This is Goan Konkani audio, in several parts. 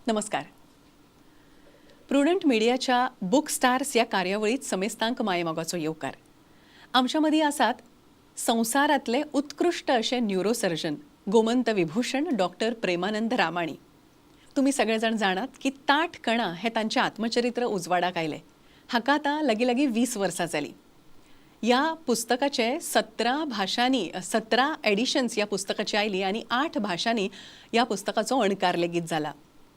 नमस्कार. प्रुडंट मिडियाच्या बुक स्टार्स ह्या कार्यावळीत समेस्तांक मायेमोगाचो येवकार. आमच्या मदीं आसात संवसारांतले उत्कृश्ट अशे न्युरोसर्जन गोमंत विभूषण डॉक्टर प्रेमानंद रामाणी. तुमी सगळे जाण जाणात की ताठ कणा हें तांचें आत्मचरित्र उजवाडाक आयलें. हाका आतां लागीं लागीं 20 वर्सां जालीं. ह्या पुस्तकाचे 17 भाशांनी, 17 एडिशन्स ह्या पुस्तकाची आयली आनी आठ भाशांनी ह्या पुस्तकाचो अणकार लेगीत जाला.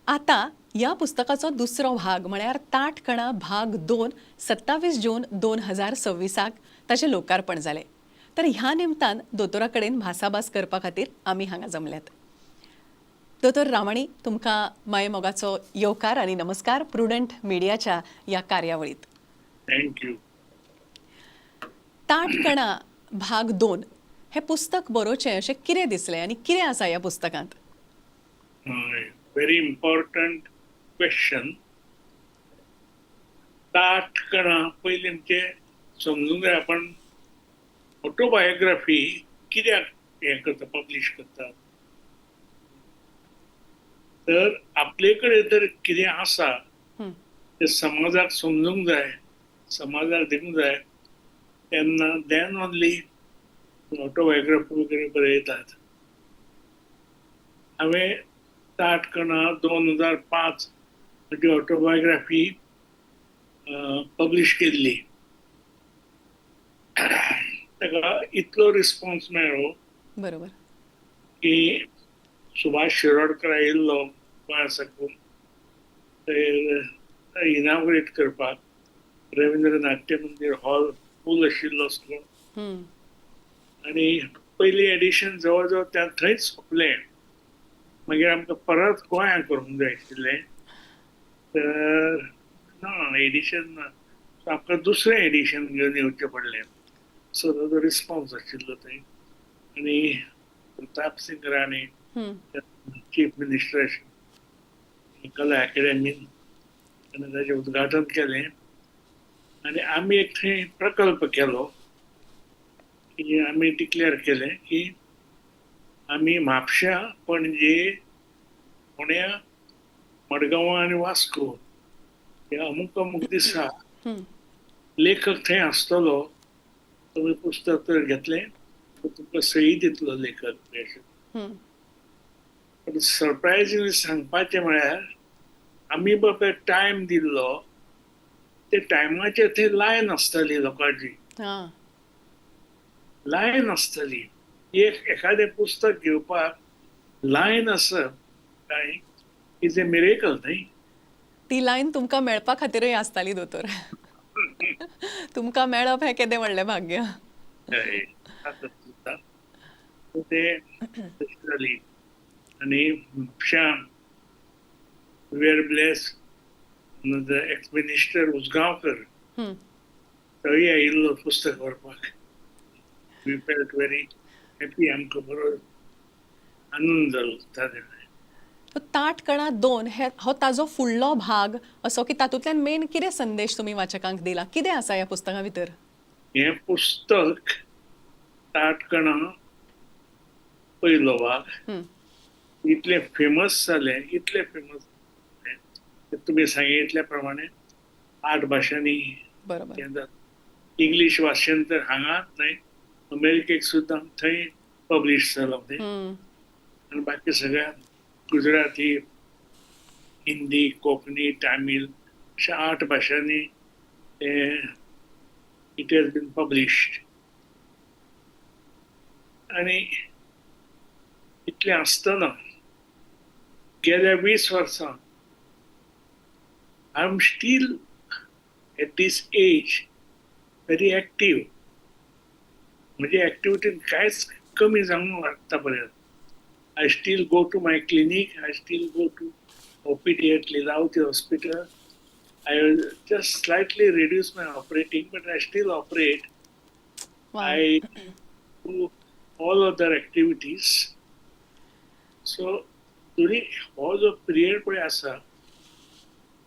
आतां ह्या पुस्तकाचो दुसरो भाग म्हळ्यार ताठ कणा भाग 2 27 जून 2026 ताचें लोकार्पण जालें. तर ह्या निमतान दोतोरा कडेन भासाभास करपा खातीर आमी हांगा जमल्यात. दोतोर रामाणी, तुमकां मायेमोगाचो येवकार आनी नमस्कार प्रुडंट मिडियाच्या ह्या कार्यावळीत. Thank you. ताठ कणा भाग 2 हें पुस्तक बरोवचें अशें कितें दिसलें आनी कितें आसा ह्या पुस्तकांत? Very important question. ताठ कणा, पयलीं आमचें समजूंक जाय, आपण ऑटोबायोग्राफी कित्याक हें करता, पब्लीश करता. तर आपले कडेन जर कितें आसा तें समाजाक समजूंक जाय, समाजाक दिवंक जाय, तेन्ना then only autobiography वगैरे बरयतात. हांवें ताठ कणा 2005 म्हजी ऑटोबायोग्राफी पब्लीश केल्ली. ताका इतलो रिस्पॉन्स मेळ्ळो की सुभाष शिरोडकर आयिल्लो गोंया साकून ते इनाग्रेट करपाक. रवींद्र नाट्य मंदिर हॉल फूल आशिल्लो सगळो आनी पयली एडिशन जवळ जवळ त्या थंयच सोंपलें. मागीर आमकां परत गोंयांत करूंक जाय आशिल्लें, तर ना एडिशन ना, सो आमकां दुसरें एडिशन घेवन येवचें पडलें. सो ताजो रिस्पॉन्स आशिल्लो थंय आनी प्रताप सिंग राणे चीफ मिनिस्टर आशिल्ले कला अकॅडमीन, तेन्ना ताजें उद्घाटन केलें आनी आमी एक थंय प्रकल्प केलो की आमी डिक्लेअर केलें की आमी म्हापश्यां, पणजे, पुण्या, मडगांवां आनी वास्को ह्या अमूक अमूक दिसा लेखक थंय आसतलो, तुमी पुस्तक तर घेतलें तर तुमकां सही दितलो लेखक अशें. पण सरप्रायझिंगली सांगपाचें म्हळ्यार आमी पळय टायम दिल्लो ते टायमाचेर थंय लायन आसताली लोकांची. लायन आसताली. एक एखादें पुस्तक घेवपाक लायन आसप काय is a miracle न्हय. ती लायन तुमकां मेळपा खातीरय आसताली दोतोर. तुमकां मेळप हें केदें व्हडलें भाग्य. हय, आतां सुद्दां ते तशी जाली आनी म्हापश्यां we are blessed, the ex minister Usgaonkar तोय आयिल्लो पुस्तक व्हरपाक. We felt very happy. आमकां बरो आनंद जालो ताजे. ताठ कणा 2 हे हो ताजो फुडलो भाग असो की तातूंतल्यान मेन कितें संदेश तुमी वाचकांक दिला? कितें आसा ह्या पुस्तका भितर? हें पुस्तक ताठ कणा पयलो भाग इतलें फेमस जालें, इतलें फेमस जालें, तुमी सांगितल्या प्रमाणे आठ भाशांनी हें जाता. इंग्लीश भाशेन तर हांगाच न्हय, अमेरिकेक सुद्दां थंय पब्लीश जालां तें आनी बाकी सगळ्या गुजराती, हिंदी, कोंकणी, तामील अशा आठ भाशांनी तें it has been published. आनी इतलें आसतना गेल्या 20 वर्सां I am still at this age very active. म्हजी एक्टिविटीन कांयच कमी जावंक ना आत्तां पर्यंत. I still go to my clinic. I still go to OPD at Lilavati Hospital. I just slightly reduce my operating, but I still operate. I do all other activities. So during हो जो पिरियड पळय आसा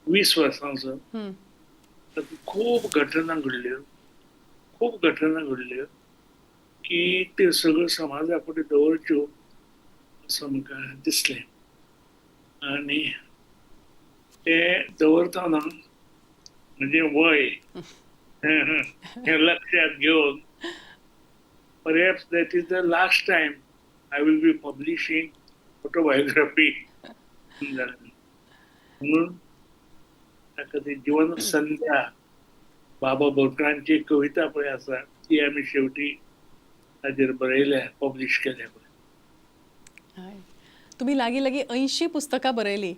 20 वर्सांचो, तातूंत खूब घटना घडल्यो, खूब घटना घडल्यो की त्यो सगळ्यो समाजा फुडें दवरच्यो असो म्हाका दिसलें. आनी ते दवरतना म्हणजे वय हें लक्षात घेवन perhaps that is the last time I will be publishing autobiography म्हणून ताका ती जीवन संध्या बाबा बोरकारांची कविता पळय आसा ती आमी शेवटी ताजेर बरयल्या, पब्लिश केल्या पळय. हय, तुमी लागीं लागीं 80 पुस्तकां बरयलीं.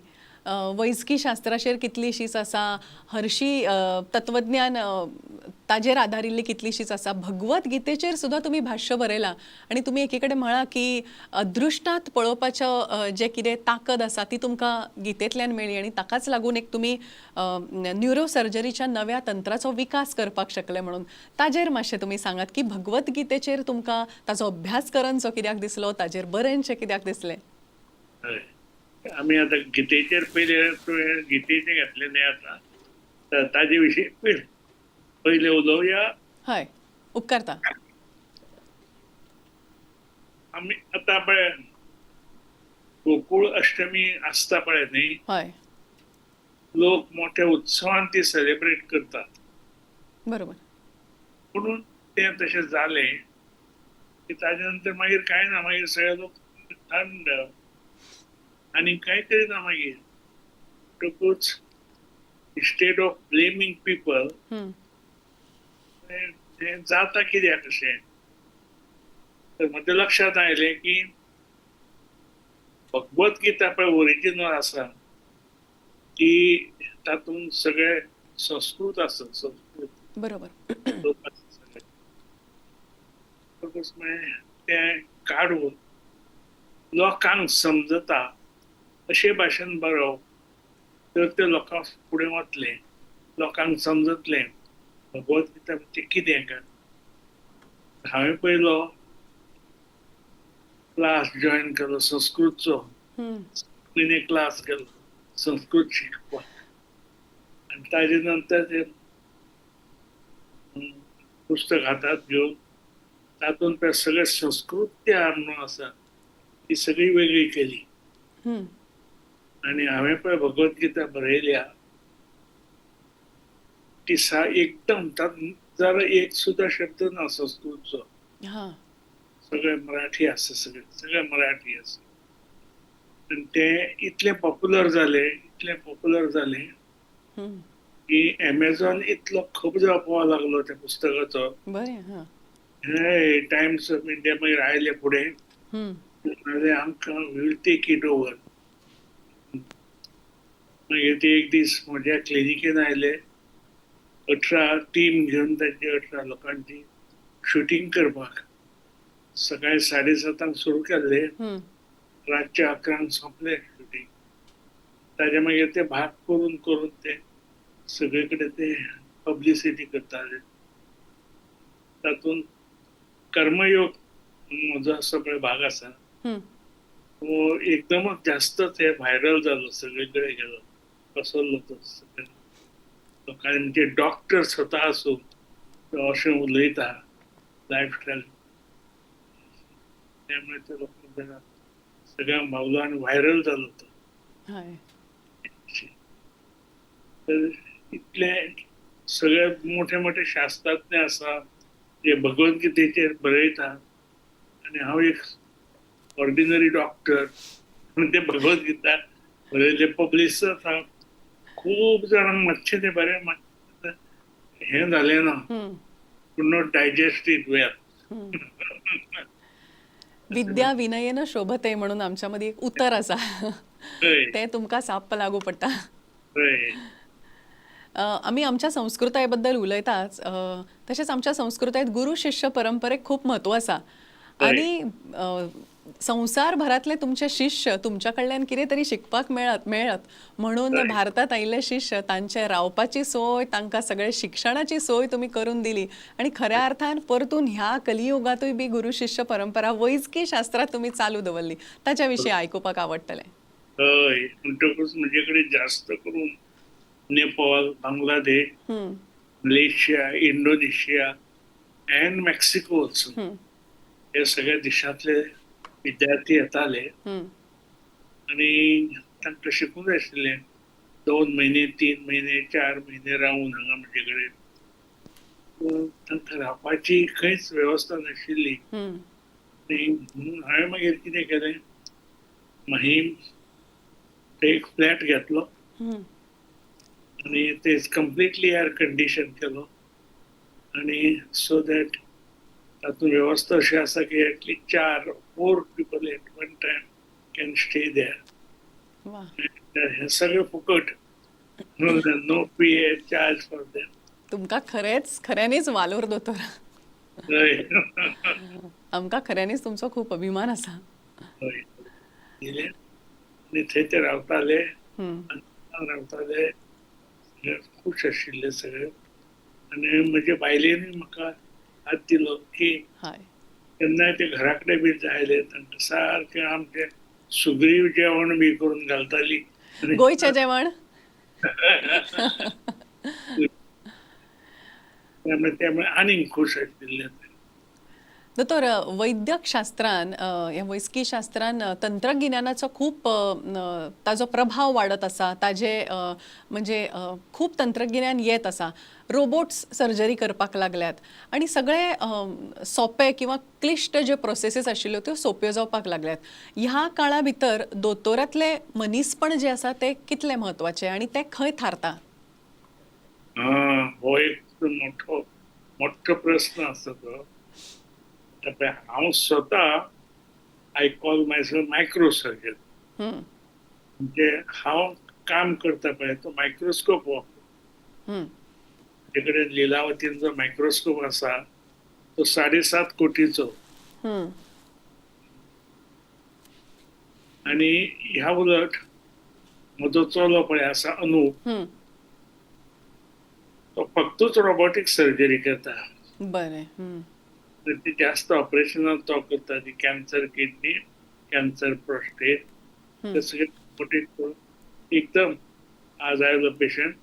वैजकी शास्त्राचेर कितलींशींच आसा, हरशी तत्वज्ञान ताजेर आदारिल्ली कितलींशींच आसा, भगवत गीतेचेर सुद्दां तुमी भाश्य बरयलां. आनी तुमी एकी कडेन म्हळां की अदृश्टांत पळोवपाचो जें कितें ताकद आसा ती तुमकां गीतेंतल्यान मेळ्ळी आनी ताकाच लागून एक तुमी न्युरोसर्जरीच्या नव्या तंत्राचो विकास करपाक शकले म्हणून. ताजेर मातशें तुमी सांगात की भगवत गीतेचेर तुमकां ताजो अभ्यास करनसो कित्याक दिसलो, ताजेर बरयनशें कित्याक दिसलें? हय, आमी आतां गीतेचेर पयले तुवें गीतेचें घेतलें न्ही आतां, ताजे विशीं पयले उलोवया. हय, उपकारता. आमी आतां पळय गोकुळ अष्टमी आसता पळय न्ही, हय, लोक मोठ्या उत्सवान ती सेलिब्रेट करतात. बरोबर. म्हणून तें तशें जालें की ताजे नंतर मागीर कांय ना, मागीर सगळे लोक थंड आनी कांय करिना. मागीर म्हणटकूच इन्स्टेड ऑफ ब्लेमींग पिपल हें जाता कित्याक अशें, तर म्हज्या लक्षांत आयलें की भगवत गीता पळय ओरिजिनल आसा ती तातूंत सगळे संस्कृत आसा, संस्कृत. बरोबर. लोक आसा सगळे. म्हणटकूच मागीर तें काडून लोकांक समजता अशे भाशेन बरोवप तर ते लोकांक फुडें वतलें, लोकांक समजतलें भगवत गीता म्हणजे कितें काय. हांवें पयलो क्लास जॉयन केलो संस्कृतचो, म्हयने क्लास केलो संस्कृत शिकपाक, आनी ताजे नंतर ते पुस्तक हातांत घेवन तातूंत ते सगळे संस्कृत ते म्हणून आसा ती सगळी वेगळी केली. आनी हांवें पळय भगवत गीता बरयल्या ती सा एकदम तातूंत जरा एक सुद्दां शब्द ना संस्कृतचो, सगळे मराठी आसा, सगळे सगळे मराठी आसा. आनी तें इतलें पॉप्युलर जालें, इतलें पॉप्युलर जालें की एमेझॉन इतलो खूब जावपाक लागलो त्या पुस्तकाचो. बरें. हे टायम्स ऑफ इंडिया मागीर आयले फुडें, म्हळ्यार आमकां will take it over. मागीर ते एक दीस म्हज्या क्लिनिकेन आयले, 18 टीम घेवन, तांची 18 लोकांची शुटींग करपाक. सकाळी 7:30 सुरू केल्ले, रातच्या 11 सोंपले शुटींग. ताजे मागीर ते भाग करून करून ते सगळे कडेन ते पब्लिसिटी करताले. तातूंत कर्मयोग म्हजो असो पळय भाग आसा तो एकदमच जास्तच हे व्हायरल जालो, सगळीकडे गेलो, पसरलो तो सगळे लोकांनी. म्हणजे डॉक्टर स्वता आसूं तो अशें उलयता लायफस्टायल, त्यामुळे ते लोकांक सगळ्यांक भावलो आनी व्हायरल जालो तो. तर इतले सगळे मोठे मोठे शास्त्रज्ञ आसा जे भगवद्गीतेचेर बरयता आनी हांव एक ऑर्डिनरी डॉक्टर आनी ते भगवद्गीता बरयल्ले पब्लिश जाता. खूब जाणांक मातशें तें बरें मातशें हें जालें ना, could not digest it well. विद्या विनयेन शोभते म्हणून आमच्या मदीं एक उतर आसा, तें तुमकां साप्प लागू पडटा. आमी आमच्या संस्कृताये बद्दल उलयताच, तशेंच आमच्या संस्कृतायेत गुरू शिष्य परंपरेक खूब म्हत्व आसा. आनी संवसारभरांतले तुमचे शिष्य तुमच्या कडल्यान कितें तरी शिकपाक मेळत मेळत म्हणून भारतांत आयिल्ले शिष्य, तांचे रावपाची सोय, तांकां सगळे शिक्षणाची सोय तुमी करून दिली. आनी खऱ्या अर्थान परतून ह्या कलियुगांतूय बी गुरू शिष्य परंपरा वैजकी शास्त्रां तुमी चालू दवरली, ताच्या विशीं आयकुपाक आवडटलें. हय, म्हणटकूच म्हजे कडेन जास्त करून Nepal, Bangladesh, Malaysia, Indonesia and Mexico also हे सगळ्या देशांतले विद्यार्थी येताले आनी तांकां शिकूंक जाय आशिल्लें. 2 म्हयने, 3 म्हयने, 4 म्हयने रावून हांगा म्हजे कडेन. तांकां रावपाची खंयच वेवस्था नाशिल्ली. आनी म्हणून हांवें मागीर कितें केलें, माहीम एक फ्लॅट घेतलो आनी ते कंप्लिटली एअर कंडिशन केलो आनी सो that तातूंत वेवस्था अशी आसा की एटलिस्ट चार, four people at one time can stay there. हें सगळें फुकट, no pay charge for them. तुमकां खरेंच, खऱ्यांनीच वालोर दोतोर. आमकां खऱ्यांनीच तुमचो खूब अभिमान आसा. हय, दिलें आनी थंय ते रावताले. रावताले, सगळे खूश आशिल्ले सगळे. आनी म्हजे बायलेनूय म्हाका हात दिलो की केन्नाय ते घरा कडेन बी जायले, तांकां सारकें आमचें सुग्रीव जेवण बी करून घालताली. गोंयचें जेवण. त्यामुळे त्यामुळे आनीक खूश आशिल्ले ते. दोतोर, वैद्यक शास्त्रान, ह्या वैजकी शास्त्रान तंत्रगिन्यानाचो खूब ताजो प्रभाव वाडत आसा. ताजे म्हणजे खूब तंत्रगिन्यान येत आसा. रोबोट्स सर्जरी करपाक लागल्यात आनी सगळे सोंपे किंवा क्लिश्ट जे प्रोसेसीस आशिल्ल्यो त्यो सोंप्यो जावपाक लागल्यात. ह्या काळा भितर दोतोरांतलें मनीसपण जें आसा तें कितलें म्हत्वाचें आनी तें खंय थारता? हा, हो एक मोठो मोठो प्रस्न आसा तो. आतां पळय, हांव स्वता, I call myself micro surgeon. म्हणजे हांव काम करता पळय तो मायक्रोस्कोप वापरून. म्हजे कडेन लिलावतीन जो मायक्रोस्कोप आसा तो 7.5 कोटीचो. आनी ह्या उलट म्हजो चलो पळय आसा अनुप, तो फक्तूच रोबोटीक सर्जरी करता. बरें हम्म. तर ती जास्त ऑपरेशनां तो करता, ती कॅन्सर किडनी, कॅन्सर प्रोस्टेट, ते सगळे रोबोटीक करून एकदम आज आयलो पेशंट,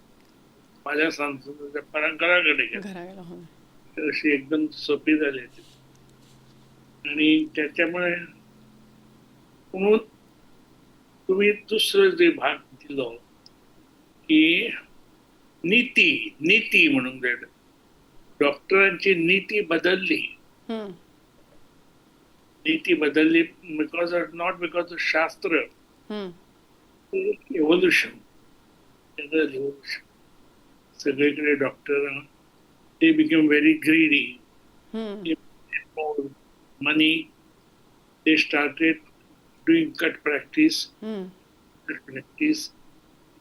फाल्यां सांजचो ताच्या घरा कडेन गेलो. घरा गेलो, हय. अशी एकदम सोपी जाली ती. आणि त्याच्यामुळे म्हणून तुम्ही दुसरो जे भाग दिलो की नीती, नीती म्हणून जाय, डॉक्टरांची नीती बदलली. नीती बदलली because of, not because of शास्त्र, एव्होल्युशन, जनरल एव्होल्युशन. सगळीकडे doctor, they become very greedy. Money, they started doing cut practice. Cut practice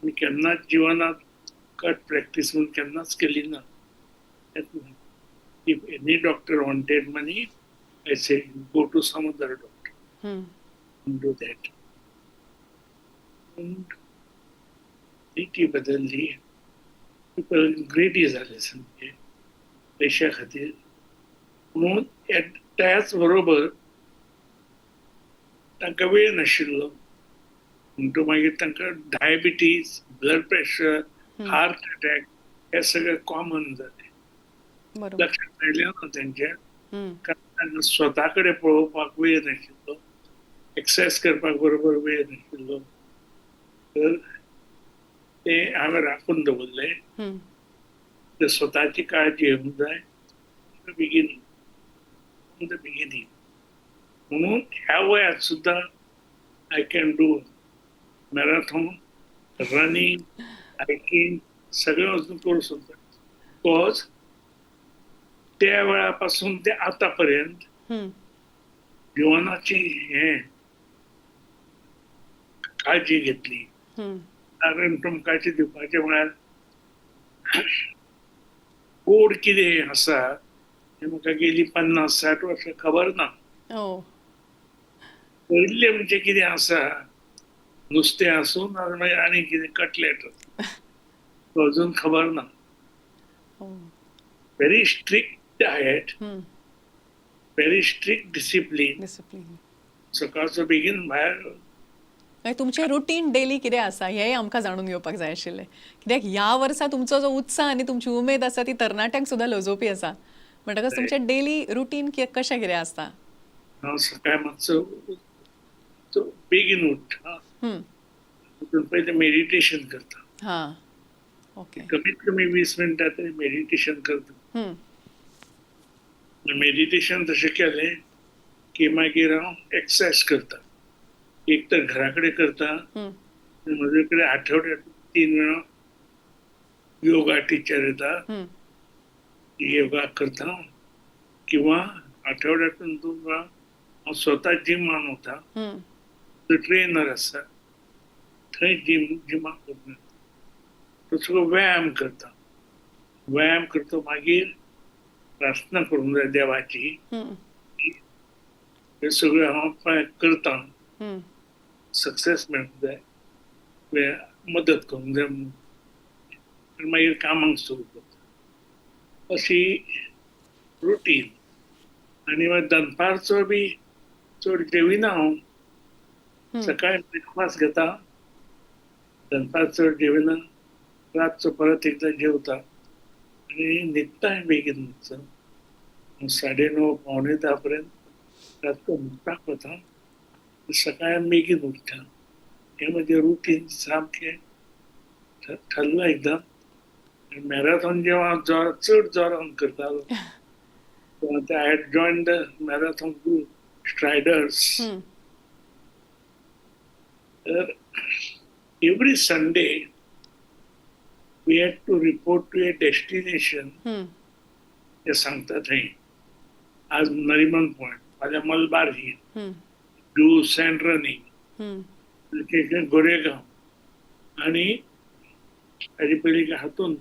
मी केन्नाच जिवनात कट प्रॅक्टीस म्हणून केन्नाच केली ना. If any doctor wanted money, I say, go to some other doctor, do that. नीती बदलली, पिपल ग्रेडी झाले सामके पैशा खातीर. म्हणून त्याच बरोबर तांकां वेळ नाशिल्लो म्हणटो मागीर तांकां diabetes, blood pressure, heart attack हे सगळे कॉमन जाले. लक्षात आयलें ना तेंच्या? कारण तांकां स्वता कडेन पळोवपाक वेळ नाशिल्लो, एक्सरसायज करपाक बरोबर वेळ नाशिल्लो. तर ते हांवें राखून दवरलें. ते स्वताची काळजी घेवंक जाय बिगिनींग, the beginning. म्हणून ह्या वयात सुद्धा I can do marathon, running, hiking, सगळें अजून करूं शकता, because त्या वेळापासून ते आतापर्यंत जिवनाची हे काळजी घेतली. कारण तुमकां दिवपाचें म्हळ्यार गोड कितें आसा हें म्हाका गेली 50-60 वर्सां खबर ना. पयलें म्हणजे कितें आसा, नुस्तें आसूं नाजाल्यार मागीर आनी कितें कटलेट, अजून खबर ना. Very strict diet, very strict discipline. Discipline. सकाळचो बेगीन भायर. मागीर तुमचें रुटीन डेली कितें आसा हेंय आमकां जाणून घेवपाक जाय आशिल्लें, कित्याक ह्या वर्सा तुमचो जो उत्साह आनी तुमची उमेद आसा ती तरणाट्यांक सुद्दां लजोवपी आसा. म्हणटकच तुमचें डेली रुटीन कशें कितें आसता? हांव सकाळी मातसो बेगीन उठ्ठा, उठून पयलें मेडिटेशन करता. हां, ओके. कमीत कमी 20 मिनटां तरी मेडिटेशन करता. मेडिटेशन तशें केलें की मागीर हांव एक्सरसायज करता. एक तर घरा कडेन करता. म्हजे कडेन आठवड्याक तीन वेळा योगा टिचर येता. योगा करता किंवा आठवड्यातून दोन वेळा हांव स्वता जिमान वता. तो ट्रेनर आसा थंय, जिमाक वता. तसो व्यायाम करता. व्यायाम करता, मागीर प्रार्थना करूंक जाय देवाची. हे सगळें हांव करता. सक्सेस मेळूंक जाय, मदत करूंक जाय म्हणून. आनी मागीर कामाक सुरू करता. अशी रुटीन. आनी मागीर दनपारचो बी चड जेविना हांव. सकाळी ब्रेकफास्ट घेता, दनपार चड जेविना, रातचो परत एकदां जेवता आनी न्हिदताय बेगीन मातसो. 9:30, 9:45 पर्यंत रातचो न्हिदपाक वता. सकाळी बेगीन उठ्ठा. हें म्हजें रुटीन सामकें ठरलां एकदम. मॅरेथॉन जेव्हा हांव चड जोरान करतालो तेन्ना I had join the marathon group Striders. तर every Sunday we had to report to a destination. ते सांगता थंय, आज नरिमन पॉयंट, फाल्यां Malabar hill, do sand running, Goregaon आणि ताजे पयलीं हातून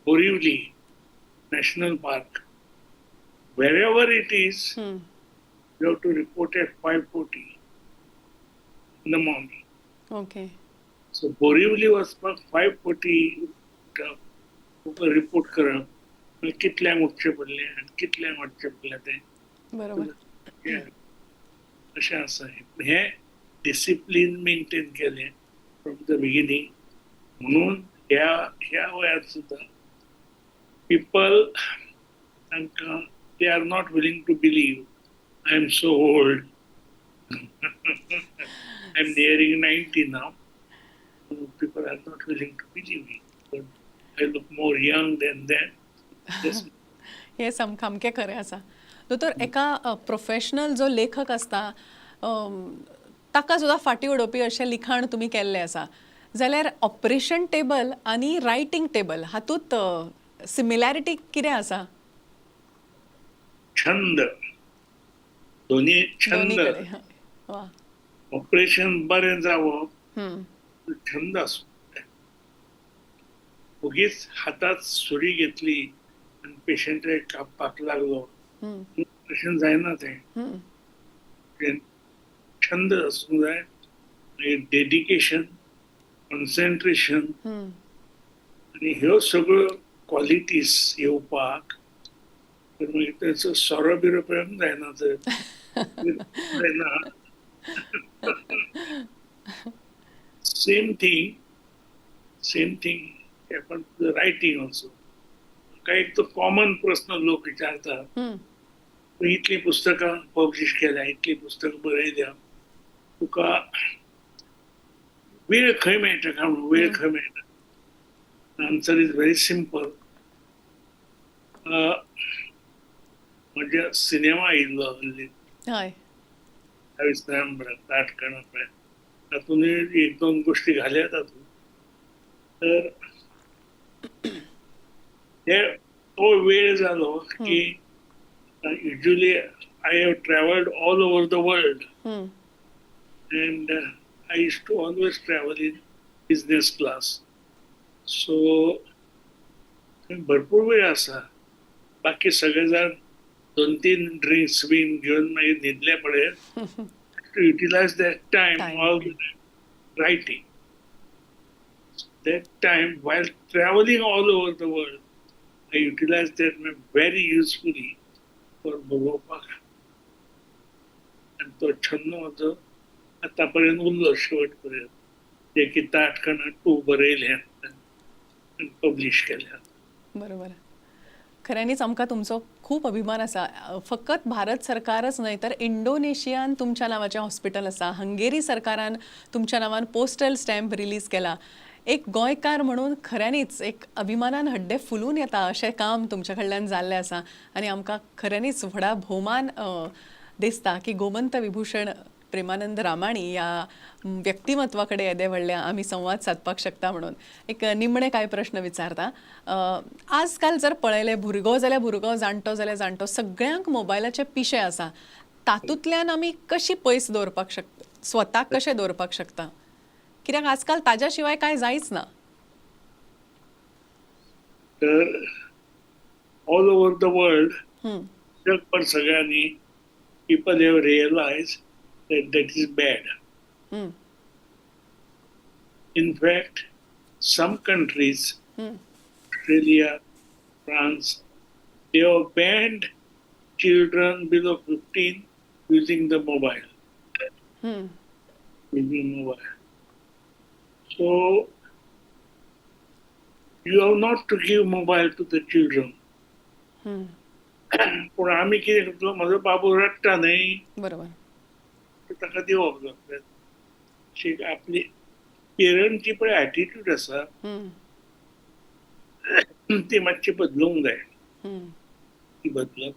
Borivali national park. Wherever it is, you have to report at 5:40 in the morning. So Borivali वचपाक 5:40 रिपोर्ट करप, मागीर कितल्यांक उठचें पडलें आनी कितल्यांक वचचें पडलें तें. अशें आसा हें. डिसिप्लीन मेंटेन केलें फ्रॉम the beginning, म्हणून ह्या ह्या वयात सुद्दां पिपल तांकां, they are not willing to believe I am so old. I am nearing 90 now. People are not willing to believe it. But I look more young than them. Yes. हें सामकें खरें आसा दोतोर. एका प्रोफेशनल जो लेखक आसता ताका सुद्दां फाटीं उडोवपी अशें लिखाण तुमी केल्लें आसा. जाल्यार ऑपरेशन टेबल आनी रायटींग टेबल हातूंत सिमिलॅरिटी कितें आसा? छंद, दोन्ही दोन्ही छंद. कडेन वा. ऑपरेशन बरें जावप छंद आसूंक जाय. ओगीच हातात सुरी घेतली आनी पेशंटाक कापपाक लागलो, ऑपरेशन जायना तें. तें छंद आसूंक जाय, मागीर डेडिकेशन, कॉन्सन्ट्रेशन आनी ह्यो सगळ्यो क्वॉलिटीज येवपाक तर मागीर तेचो सोरो बिरो पिवंक जायना तर जायना. Same thing happen to the writing also. म्हाका एक तो कॉमन प्रस्न लोक विचारतात, तूं इतलीं पुस्तकां पब्लिश केल्या, इतलीं पुस्तकां बरयल्या, तुका वेळ खंय मेळटा काय म्हणून, वेळ खंय मेळटा? Answer is very simple. म्हजे सिनेमा आयिल्लो हल्ली 28 नोव्हेंबराक, ताटकणां पळय, तातूंतय एक दोन गोश्टी घाल्या तातूंत. तर ते तो वेळ जालो की usually I have travelled all over the world and I used to always travel in business class. So थंय भरपूर वेळ आसा. बाकी सगळे जाण दोन तीन ड्रिंक्स बीन घेवन मागीर न्हिदले पळय, to utilize that time, Time. All the time writing. That time while traveling all over the world, I utilized that very usefully for बरोवपाक. आनी तो छंद म्हजो आतां पर्यंत उरलो शेवट पर्यंत, जे की ताटकणां टू बरयलें आनी पब्लिश केल्या. बरोबर. खऱ्यांनीच आमकां तुमचो खूब अभिमान आसा. फकत भारत सरकारच न्हय तर इंडोनेशियान तुमच्या नांवाचें हॉस्पिटल आसा, हंगेरी सरकारान तुमच्या नांवान पोस्टल स्टॅम्प रिलीज केला. एक गोंयकार म्हणून खऱ्यांनीच एक अभिमानान हड्डें फुलून येता अशें काम तुमच्या कडल्यान जाल्लें आसा आनी आमकां खऱ्यांनीच व्हडा भोवमान दिसता की गोमंत विभूषण प्रेमानंद रामाणी ह्या व्यक्तिमत्वा कडेन येदे व्हडले आमी संवाद सादपाक शकता म्हणून. एक निमणे कांय प्रश्न विचारता. आजकाल जर पळयलें, भुरगो जाल्यार भुरगो, जाणटो जाल्यार जाणटो, सगळ्यांक मोबायलाचें पिशें आसा. तातूंतल्यान आमी कशी पयस दवरपाक शकता, स्वताक कशें दवरपाक शकता? कित्याक आजकाल ताज्या शिवाय कांय जायच ना. तर ऑल ओव्हर the world, जगभर सगळ्यांनी, people have realize that that is bad. In fact, some countries, Australia, France, they have banned children below 15 using the mobile. Using mobile. So you have not to give mobile to the children. पूण आमी कितें करतलो, म्हजो बाबू रडटा न्हय, ताका दिवप जाता. अशी आपली पेरंटची पळय एटिट्यूड आसा, ती मातशी बदलूंक जाय. ती बदलप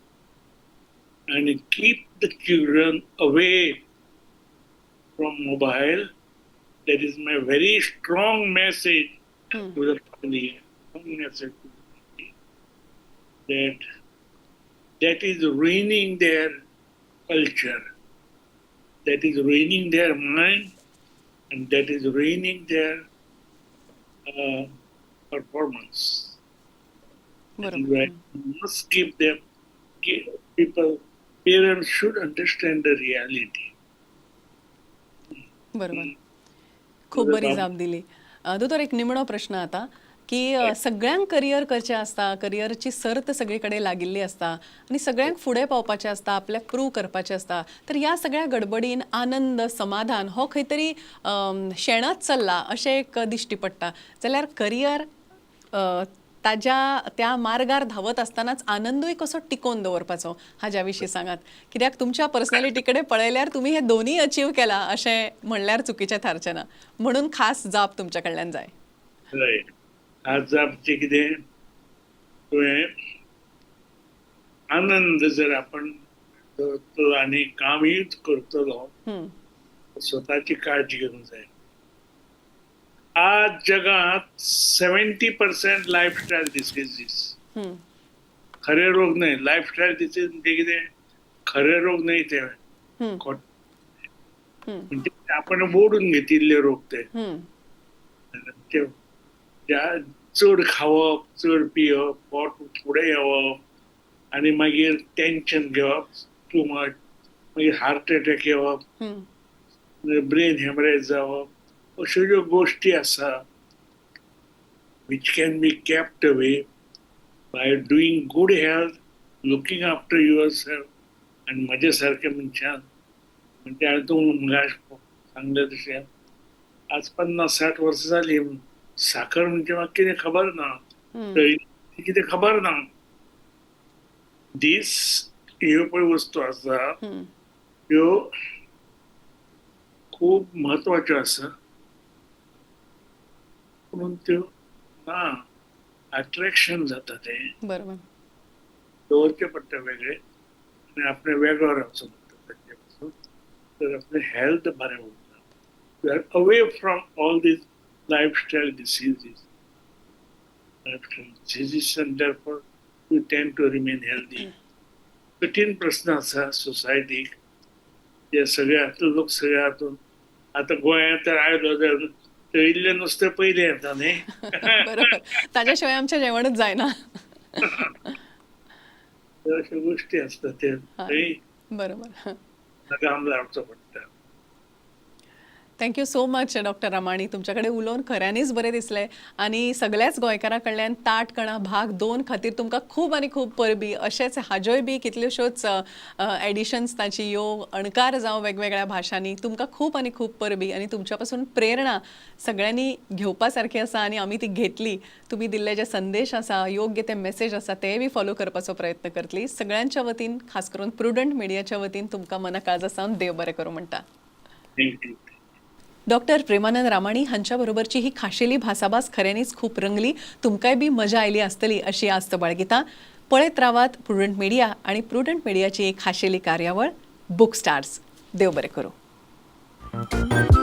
आनी keep the children away from mobile. That is my very strong message to the family, message to the family, that that is ruining their culture, that is ruining their mind, and that is ruining their performance. That is why you must give them, give people, parents should understand the reality. बरोबर, खूप बरी जाप दिली. दोतोर, एक निमणो प्रश्न आता की सगळ्यांक करियर करचें आसता, करियरची सर्त सगळी कडेन लागिल्ली आसता आनी सगळ्यांक फुडें पावपाचें आसता, आपल्याक प्रूव करपाचें आसता. तर ह्या सगळ्या गडबडीन आनंद, समाधान हो खंय तरी शेणत चल्ला अशें एक दिश्टी पडटा. जाल्यार करियर ताज्या त्या मार्गार धांवत आसतनाच आनंदूय कसो टिकोवन दवरपाचो हाज्या विशीं सांगात, कित्याक तुमच्या पर्सनॅलिटी कडेन पळयल्यार तुमी हे दोनूय अचीव केला अशें म्हणल्यार चुकीचें थारचें ना. म्हणून खास जाप तुमच्या कडल्यान जाय. रायट, आज आमचें कितें, तुवें आनंद जर आपण दवरतलो आनी कामूय करतलो, स्वताची काळजी घेवंक जाय. आज जगात 70% लायफस्टायल डिसीजीस, खरे रोग न्हय. लायफस्टायल डिसीज म्हणजे कितें? खरे रोग न्हय ते, म्हणजे आपण ओडून घेतिल्ले रोग ते. ते चड खावप, चड पियप, पोट फुडें येवप आनी मागीर टेंशन घेवप टू मच, मागीर हार्ट एटॅक येवप, ब्रेन हेमरेज जावप, अश्यो ज्यो गोश्टी आसा, which can be kept away by doing good health, looking after yourself. आनी म्हज्या सारक्या मनशान, म्हणजे हांवें तुमकां सांगलें तशें, आज 50-60 वर्सां जालीं, साखर म्हणजे म्हाका कितें खबर ना, तळिल्लें कितें खबर ना. दीस ह्यो पळय वस्तू आसा, ह्यो खूब म्हत्वाच्यो आसा, पूण त्यो ना अट्रॅक्शन जाता तें. दवरचें पडटा वेगळें आनी आपणें वेगळो रावचो पडटा ताचे पासून, तर आपलें हेल्थ बरें उरता. You are away from all these lifestyle diseases. Lifestyle diseases, and therefore you tend to remain healthy. कठीण प्रश्न आसा सोसायटीक, जे सगळे आतां लोक सगळे हातून, आतां गोंयांत तर आयलो जाल्यार तळिल्लें नुस्तें पयलें येता न्ही. बरोबर, ताज्या शिवाय आमचें जेवणच जायना. तर अश्यो गोश्टी आसता ते थंय लगाम लावचो पडटा. Thank you so much, Doctor Ramani. तुमच्या कडेन उलोवन खऱ्यांनीच बरें दिसलें आनी सगळ्याच गोंयकारां कडल्यान ताट कणा भाग 2 खातीर तुमकां खूब आनी खूब परबी. अशेंच हाज्योय बी कितल्योश्योच एडिशन्स ताची ह्यो अणकार जावं वेगवेगळ्या भाशांनी, तुमकां खूब आनी खूब परबी आनी तुमच्या पासून प्रेरणा सगळ्यांनी घेवपा सारकी आसा आनी आमी ती घेतली. तुमी दिल्ले जे संदेश आसा, योग्य ते मेसेज आसा, तेय बी फॉलो करपाचो प्रयत्न करतली. सगळ्यांच्या वतीन, खास करून प्रुडंट मिडियाच्या वतीन तुमकां मना काळजा सावन देव बरें करूं म्हणटा. Thank you. Doctor Premanand Ramani हांच्या बरोबरची ही खाशेली भासाभास खऱ्यांनीच खूब रंगली. तुमकांय बी मजा आयली आसतली अशी आस्त बाळगिता. पळयत रावात प्रुडंट मिडिया आणि प्रुडंट मिडियाची एक खाशेली कार्यावळ बुक स्टार्स. देव बरें करूं.